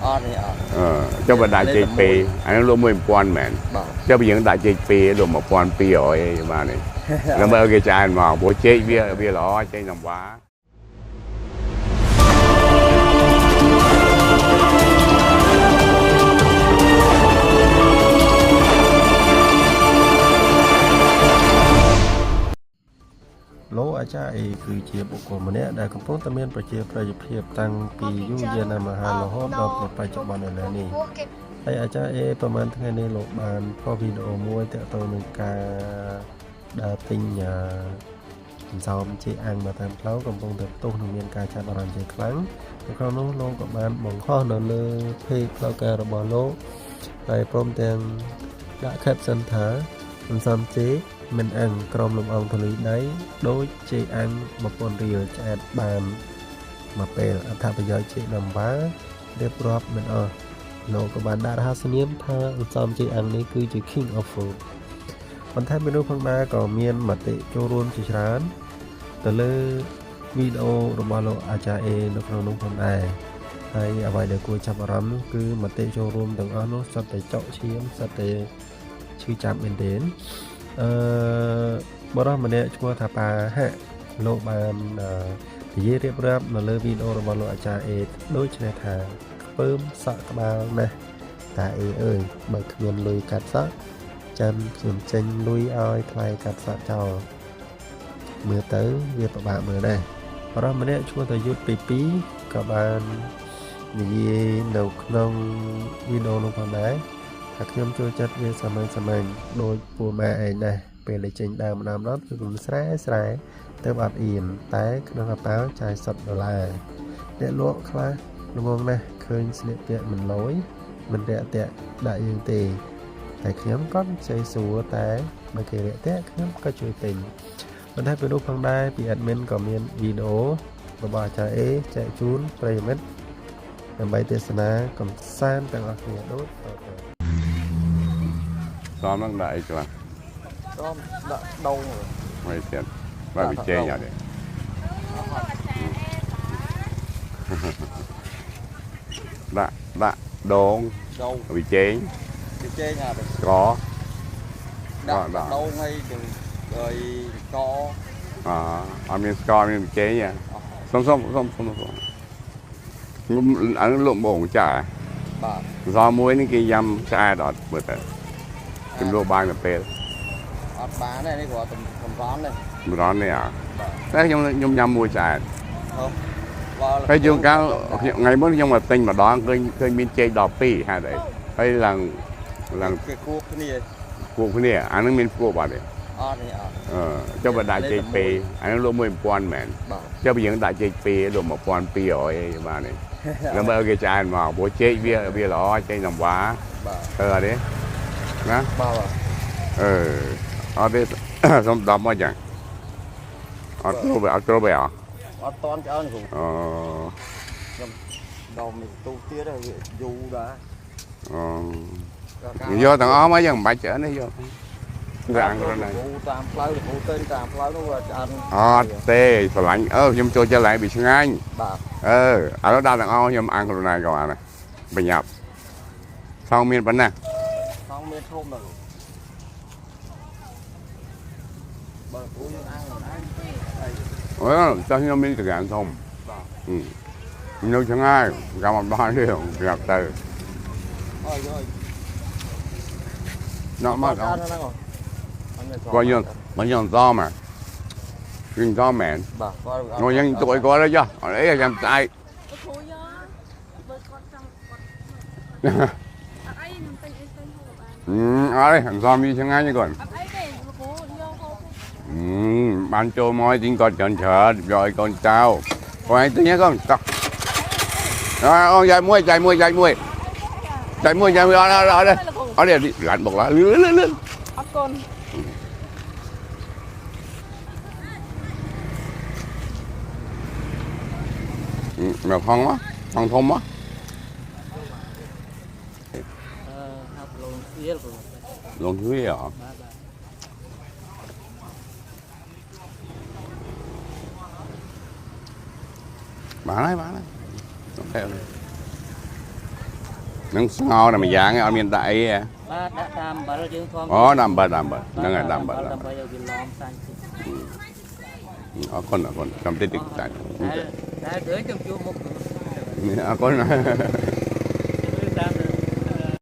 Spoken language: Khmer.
អត់ទេអត់ អឺចុះបើដាក់ចេកពីរអានេះលក់1000មែន បាទ ចុះបើយើងដាក់ចេកពីរលក់1200អីបានទេដើម្បីឲ្យគេឆ្អែតមកព្រោះចេកវាវាល្អចេកน้ำว้า លោកអាចារ្យអេគឺជាបុគ្គលម្នាក់ដែលកំពុងតែមានប្រជាប្រិយភាពតាំងពីយូរយារណាស់មកហើយរហូតដល់ពេលបច្ចុប្បន្នឥឡូវនេះហើយអាចារ្យអេប្រហែលថ្ងៃនេះលោកបានផុសវីដេអូមួយទាក់ទងនឹងការដើរទិញអឺអន្សោមចេកអាំងមកតាមផ្លូវកំពុងតែផ្ទុះនឹងមានការចាប់អារម្មណ៍ជាខ្លាំងនៅក្នុងនោះលោកក៏បានបង្ហោះនៅលើ page ផ្លូវការរបស់លោកហើយព្រមទាំងដាក់ caption ថាអន្សំចេកមិនអាំងក្រោមលំអងធូលីដីដូចចេកអាំង1000រៀលឆ្អែតបានមួយពេលអត្ថប្រយោជន៍ចេកណាំវ៉ារៀបរាប់មិនអស់លោកក៏បានដាក់រហស្សនាមថាអន្សំចេកអាំងនេះគឺជា King of Food បន្ថែមពីនោះផងដែរក៏មានមតិចូលរួមជាច្រើនទៅលើវីដេអូរបស់លោកអាចារ្យអេនៅក្នុងនោះផងដែរហើយអ្វីដែលគួរចាប់អារម្មណ៍នោះគឺមតិចូលរួមទាំងអស់នោះសុទ្ធតែចុកឈាមសុទ្ធតែឈឺចាប់មែនទែនអឺបុរសម្នាក់ឈ្មោះថាប៉ាហៈលោកបានអឺនិយាយរៀបរាប់នៅលើវីដេអូរបស់លោកអាចារ្យអេដូចនេះថាខ្ពើមសក់ក្បាលណាស់តាអេអើយបើគ្មានលុយកាត់សក់ចាំខ្ញុំចេញលុយឲ្យថ្លៃកាត់សក់ចោលមើលទៅវាពិបាកមើលណាស់បរិសម្នាក់ឈ្មោះតាយុទ្ធពី2ក៏បាននិយាយនៅក្នុងវីដេអូនោះផងដែរថាខ្ញុំចូលចិត្តវាសាមញ្ញសាមញ្ញដូចពូម៉ែឯងដែរពេលដែលចេញដើមម្ដងម្ដងគឺខ្ញុំស្រែស្រែទៅអត់អៀនតែក្នុងកប៉ាល់ចាយសុទ្ធដុល្លារអ្នកលក់ខ្លះល្ងងណាស់ឃើញស្លៀកពាក់មិនលយមិនរាក់ទាក់ដាក់យើងទេ តែខ្ញុំក៏មិនចេះសួរតែបើគេរាក់ទាក់ខ្ញុំក៏ជួយទិញបន្ថែមពីនោះផងដែរពី admin ក៏មានវីដេអូរបស់អាចារ្យអេចែកជូនប្រិយមិត្តដើម្បីទេសនាកំសាន្តទាំងអស់គ្នាដូចតទៅ សមហ្នឹងដាក់អីខ្លះ សមដាក់ដូង មិនទៀតបើវាចេញអត់ទេដាក់ដាក់ដូង ដូង វាចេញ វាចេញអត់ទេ ស្ករ ដាក់ ដាក់ ដូងហើយទៅហើយក អអត់មានស្ករមានវាចេញទេសុំសុំសុំសុំសុំខ្ញុំអានោះលក់បងចា បាទ សមួយនេះគេញ៉ាំឆ្អែតអត់មើលទៅខ្ញុំលក់បានទៅពេល អត់បានទេនេះគ្រាន់តែសម្រន់ទេ ម្ដងនេះអា បាទ តែខ្ញុំខ្ញុំញ៉ាំមួយឆ្អែត ហ៎បើ ហើយជួនកាលខ្ញុំថ្ងៃមុនខ្ញុំមកទិញម្ដងឃើញឃើញមានចេក12ហេតុអីហើយឡើងឡើង គេគួបគ្នា ពួកគ្នាអានឹងមានពួកបាត់ទេ អត់ទេអត់ អឺចុះបើដាក់ចេកពីរអានឹងលក់1000មែន បាទ ចុះបើយើងដាក់ចេកពីរលក់1200អីបានទេដើម្បីឲ្យគេឆ្អែតមកព្រោះចេកវាវាល្អចេកน้ำว้า បាទ អឺអត់ទេណា បាទបាទ អឺអត់ទេ សុំ10មកចឹងអត់គ្រប់ទេអត់គ្រប់ទេអ អត់តន់ឆ្អើនគ្រូ អូ ដល់មានទូទៀតហើយវាយូរដែរ អូយកទាំងអស់មកចឹងមិនបាច់ច្រើនទេយកវាអាំងខ្លួនឯង គ្រូតាមផ្លូវគ្រូទៅតាមផ្លូវនោះវាឆ្អិន អត់ទេស្រឡាញ់អឺខ្ញុំចូលចិត្តឡើងវាឆ្ងាញ់ បាទ អឺឥឡូវដាក់ទាំងអស់ខ្ញុំអាំងខ្លួនឯងក៏បានដែរបញ្ញាប់សងមានប៉ុណ្ណា ថងមានធំដល់បើគ្រូយើងអាំងខ្លួនឯង អឺចោះខ្ញុំមានចង្កានធំ បាទ នៅឆ្ងាយកម្មអត់បានទេប្រាប់ទៅ អើយអើយ ណក់មក អត់ហ្នឹងអត់មាន គាត់យើងមកយើងសមហ่ะយើងសមមែន បាទគាត់ ងយើងទុកឲ្យគាត់ទៅចុះអត់អីចាំស្អែក គ្រូយកបើគាត់ចង់គាត់អត់អីខ្ញុំទិញអីទិញហូបបាន អត់ទេសមវាឆ្ងាញ់គាត់ អត់អីទេលោកគ្រូយកហូប អឺបានចូលមកទិញគាត់ច្រើនច្រើនយកឲ្យកូនចៅគាត់ឯងទិញហ្នឹងកូនតោះអូយាយមួយយាយមួយយាយមួយយាយមួយយាយមួយអត់អត់អត់ទេ លោកគ្រូ អត់ទេឡានបុកឡាលឿនលឿនលឿន អរគុណ មកហងមកហងធំមក អឺហាប់លងទៀលគ្រូ លងទ្វារហ៎ បាទបាទ បានហើយបានហើយអូខេអូខេ នឹងស្ងោរតែម្យ៉ាងឯងអត់មានដាក់អីទេ បាទដាក់តាមអំបិលយើងធម្ម អូដាក់អំបិលដាក់អំបិលហ្នឹងហើយដាក់អំបិល ដើម្បីឲ្យវាឡំសាញ់តិច អរគុណអរគុណចាំតិចតិចចាច់ តែតែទៅខ្ញុំជួបមុខ អរគុណ។